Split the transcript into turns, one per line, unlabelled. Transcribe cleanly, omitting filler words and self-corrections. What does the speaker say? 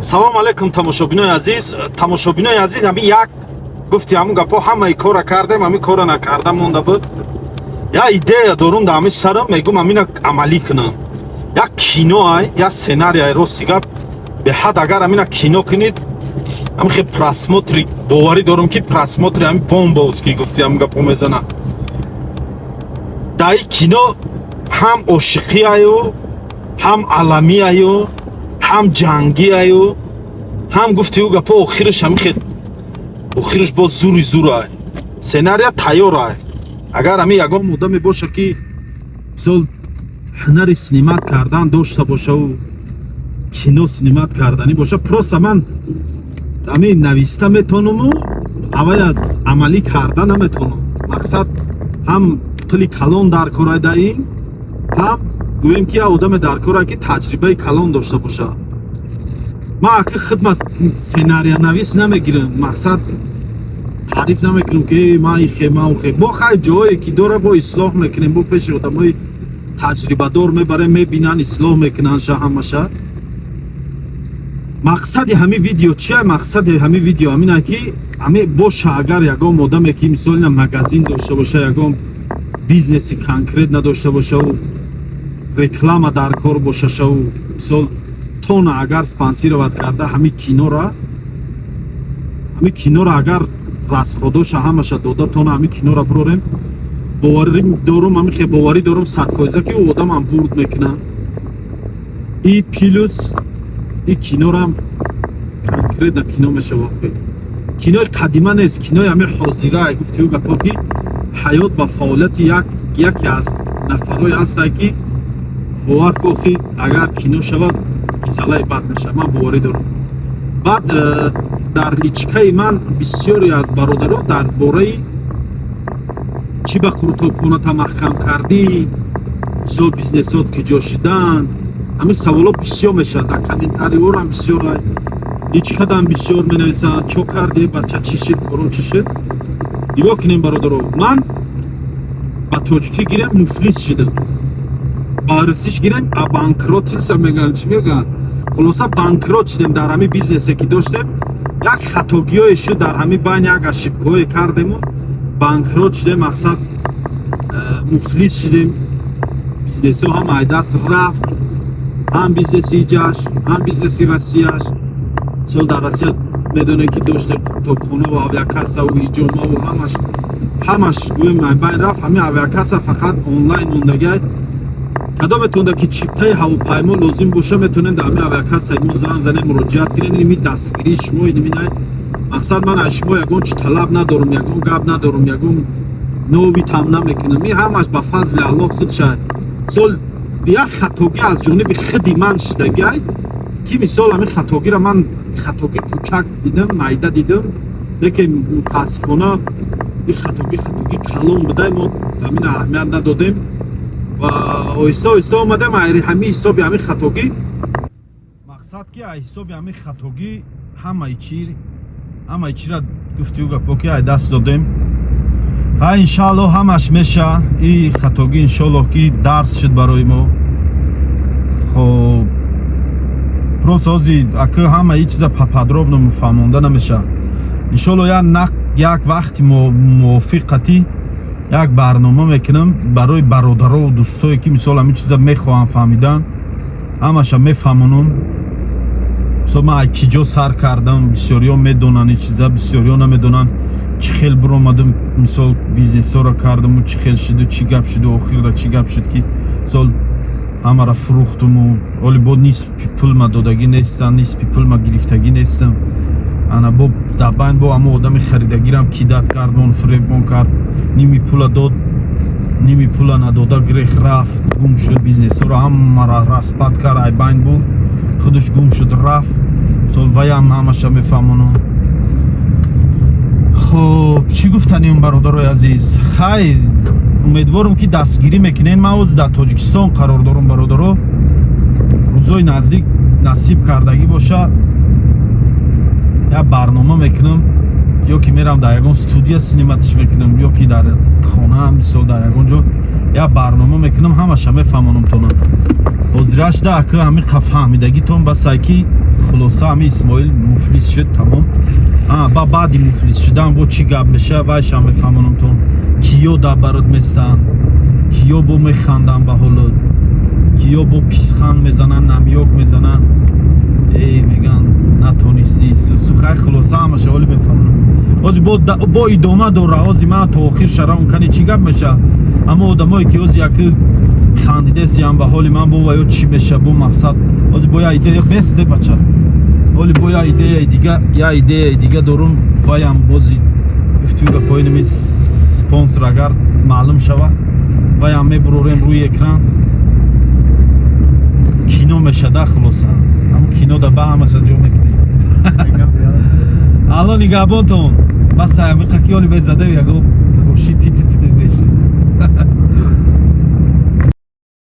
Салом алейкум, тамошобинои азиз. Тамошобинои азиз, ҳамин як гуфти, ҳамун гапҳо, ҳамаи кора кардем, ҳамин кора накарда монда буд. Як идея дорум дар ҳамин сарам, мегум, ҳамина амалӣ кунам. Як киноай, як сценарияй. Рости гап, беҳад агар ҳамина кино кунед, ҳамин хел просмотри, боварӣ дорум, ки просмотри ҳамин бомбовский, гуфти ҳамун гапҳо, мезана. Дар ин кино ҳам ошиқиаю, ҳам аламиаю, ҳам ҷангиаю, ҳам, гуфти ӯ гапҳо, охираш ҳамин хел, охираш боз зури зурай. Сценария тайёрай. Агар ҳамин ягон одаме боша, ки мисол ҳунари снимать кардан дошта бошаву кино снимать карданӣ боша, просто ман ҳамин нависта метонуму аввала амалӣ карда наметонам. Мақсад, ҳам пули калон дар корай да ин, ҳам гӯем, ки як одаме дар корай, ки таҷрибаи калон дошта бошад. Ман аки хидмат сценариянавис намегирам, мақсад, таъриф намекунам, ки «Эй, ман ихе, ман ухе». Бо хай, ҷое ки дора, бо ислоҳ мекунем, бо пеши одамои таҷрибадор мебарем, мебинанд, ислоҳ мекунанд ша ҳамаша. Мақсади ҳамин видео чия? Мақсади ҳамин видео ҳамин, ки ҳами боша, агар ягон одаме, ки мисол ина магазин дошта боша, ягон бизнеси конкрет надошта бошаву реклама дар кор бошашаву, мисол, тона агар спонсировать карда ҳамин киноро, агар расходоша ҳамаша дода тона ҳамин киноро бирорем, боварӣ дорум, ҳамин хел боварӣ дорум 100%, ки ӯ одамам бурд мекунад. И плюс и кинорам конкретно кино мешава. Кинои қадима нест, кинои ҳамин ҳозира. Гуфти ӯ гапҳо, ки ҳаёт ва фаъолияти як яке аз нафарое ҳастае, ки бовар ку, охи, агар кино шавад, кисалаи бад мешавад, ман боварӣ дорам. Баъд дар личкаи ман бисёре аз бародаро дар бораи чӣ ба қурутобхоната маҳкам кардӣ, мисол, бизнесот ки ҷо шидан, ҳамин саволо бисёр мешавад. Дар комментариҳорам бисёр, личкадам бисёр менависанд: «Чо кардӣ, бача, чӣ шид, коро чӣ шид?» Нигоҳ кунем, бародаро, ман ба тоҷикӣ гирем, муфлис шидам, ба русиш гирем, обанкротился мегӯянд, чӣ мегӯянд, хулоса, банкрот шидем дар ҳамин бизнесе, ки доштем. Як хатогиҳое шуд дар ҳамин байн, як ошибкаҳое кардему банкрот шудем. Мақсад, муфлис шидем. Бизнесҳо ҳам айдаст рафт, ҳам бизнеси иҷаш, ҳам бизнеси Россияш. Сол дар Россия медонем, ки доштем тобхона ва авиакассаву иҷомаву ҳамаш, ҳамаш гӯем, айбайн рафт. Ҳамин авиакасса фақат онлайн мондагай. Кадометонда ки чиптаи ҳавопаймо лозим боша, метонед дар ҳамин авиакассаи мо занг занед, муроҷиат кунед. Иними дастгирии шумо иними. Мақсад, ман аз шумо ягон чи талаб надорум, ягон гап надорум, ягон нови там намекунам. Ин ҳамаш ба фазли Аллоҳ худша. Мисол, як хатогӣ аз ҷониби худи ман шидагиай, ки мисол ҳамин хатогиро ман хатогӣ кӯчак дидам, майда дидам, лекин мутаассифона ин хатогӣ хатогӣ калон будай. Мо ҳамин аҳамият надодем ва оҳиста оҳиста омадем. Ҳамин ҳисоби ҳамин хатогӣ, мақсад, ки аз ҳисоби ҳамин хатогӣ ҳамаи чира, гуфтиу гапо, ки ай даст додем. Ва иншааллоҳ ҳамаш меша. И хатогӣ, иншоаллоҳ, ки дарс шуд барои мо. Хоб, просто ҳози ака ҳама и чиза подробно фаҳмонда намеша. Иншоаллоҳ, як нақ, як вақти мувофиқатӣ як барнома мекунам барои бародарову дӯстое, ки мисол ҳамин чиза мехоҳанд фаҳмидан, ҳамаша мефаҳмонам. Мисол, ман аз ки ҷо сар кардам, бисёриҳо медонанд ин чиза, бисёриҳо намедонанд, чӣ хел биромадам, мисол, бизнесҳоро кардаму чӣ хел шиду, чӣ гап шиду, охирда чӣ гап шуд, ки мисол ҳамаро фурӯхтуму оли бо нисфи пулма додагӣ нестам, нисфи пулма гирифтагӣ нестам. Ана бо дабайн бо ҳамо одами харидагирам кидать кард, фиребмон кард, ними пула дод, ними пула надода, грех рафт, гум шуд. Бизнесҳоро ҳамаро распад кард, айбайн бурд, худаш гум шуд, рафт. Мисол, ваям ҳамаша мефаҳмонам. Хуб, чӣ гуфтанем, бародарои азиз? Хай, умедворам, ки дастгирӣ мекунед. Ман ҳозир дар Тоҷикистон қарор дорам, бародаро. Рӯзои наздик, насиб кардагӣ боша, як барнома мекунам, ё ки мерам дар ягон студия сниматьш мекунам, ё ки дар хона, мисол, дар ягон ҷо як барнома мекунам, ҳамаша мефаҳмонам тона. Ҳозирашда ака ҳамин фаҳмидагитон басай, ки Хулоса, ҳами Исмоил муфлис шуд, тамом. Ба баъди муфлис шудан бо чӣ гап меша, вайшам мефаҳмонамтон. Киё дар барот местанд, киё бо механданд ба ҳолот, киё бо писханд мезананд, намёк мезананд, э, меган, натонистӣ сухай. Хулоса, ҳамаша ҳоли мефаҳмонам. Ҳози бо идома дора. Ҳози ман то охир шаравм, кани чӣ гап меша. Аммо одамое, ки ҳози яки хандидесиям ба ҳоли ман, бо ва ё чӣ меша, бо мақсад ҳози бо я идея бесте, бача. Ҳоли бо я идеяи дига, я идеяи дига дорум. Ваям бози гуфтӣ гапҳои ними спонсор агар маълум шавад, ваям мебурорем рӯи экран, кино мешада. Хулоса, ҳамн кино да ба ҳамаша ҷо мекунем. Алло нигаҳбонтон. Бас, ҳами қаки ҳоли безада, яго гӯши тити тити меши.